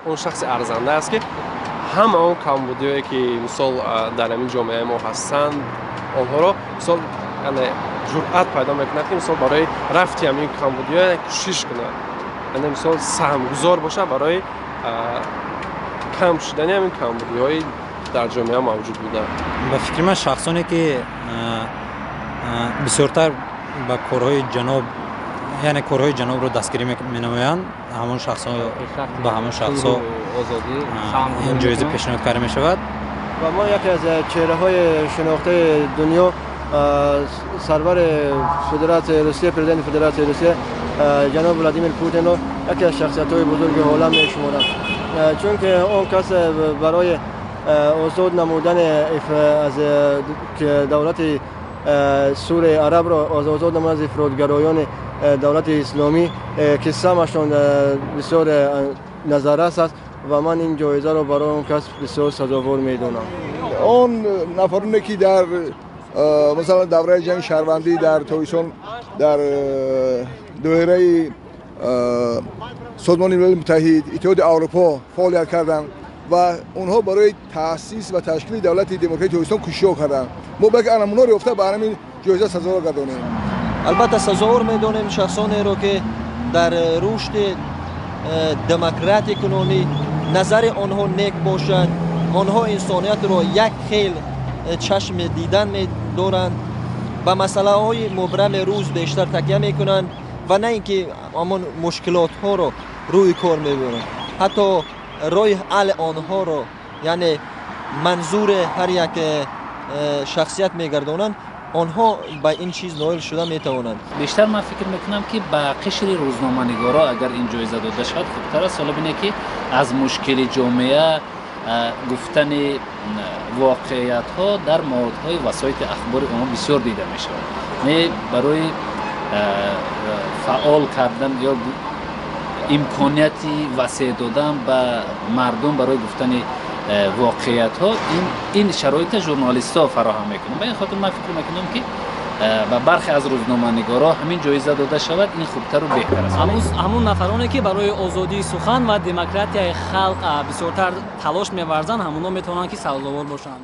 Он шахси арзанда аст, ки ҳама он камбудиҳое, ки мисол дар ҳамин ҷомеаи мо ҳастанд, онҳоро мисол яъне ҷуръат пайдо мекунад, ки мисол барои рафти ҳамин камбудиҳо кӯшиш кунад, яъне мисол саҳмгузор бошад барои кам шудани ҳамин камбудиҳои дар ҷомеа мавҷуд буда. Ба фикри ман, шахсоне, ки бисёртар ба корҳои ҷаноб, яъне корҳои ҷанобро дастгирӣ менамоянд, ҳамон шахсо, ба ҳамон шахсо ин ҷоиза пешниҳод карда мешавад. Ва мо яке аз чеҳраҳои шинохтаи дунё, сарвари Федератсияи Русия, президенти Федератсияи Русия ҷаноб Владимир Путинро яке аз шахсиятҳои бузурги олам мешуморам, чунки он кас барои озод намудани аз давлати Сураи Арабро озод намудан аз ифротгароёни давлати исломӣ, ки саҳмашон бисёр назаррас аст, ва ман ин ҷоизаро барои он кас бисёр сазовор медонам. Он нафароне, ки дар масалан давраи ҷанги шаҳрвандӣ дар Тоҷикистон дар доираи Созмони Милали Муттаҳид, Иттиҳоди Аврупо фаъолият карданд ва онҳо барои таъсис ва ташкили давлати демократии Тоҷикистон кӯшишҳо карданд, мо бояд ана ёфта ба ҳамин ҷоиза сазовор гардонем. Албатта, сазовор медонем шахсонеро, ки дар рушди демократии кунунӣ назари онҳо нек бошад, онҳо инсониятро як хел чашми дидан медоранд, ба масъалаҳои мубрами рӯз бештар такя мекунанд ва на ин ки ҳамон мушкилотҳоро рӯи кор мебаранд, ҳатто роҳи ҳалли онҳоро, яъне манзури ҳар як шахсият мегардонанд. Онҳо ба ин чиз ноил шуда метавонанд. Бештар ман фикр мекунам, ки ба қишри рӯзноманигоро агар ин ҷоиза дода шавад, хубтар аст. Ҳоло бинед, ки аз мушкили ҷомеа гуфтани воқеиятҳо дар маводҳои васоити ахбори омма бисёр дида мешавад. Не, барои фаъол кардан ё имконияти васеъ додан ба мардум барои гуфтани воқеиятҳо ин шароита журналистҳо фароҳам мекунанд. Ба ин хотир ман фикр мекунам, ки ба бархе аз рӯзноманигоро ҳамин ҷоиза дода шавад, ин хубтару беҳтар аст. Ҳамун нафароне, ки барои озодии сухан ва демократияи халқ бисёртар талош меварзанд, ҳамонҳо метавонанд, ки сазовор бошанд.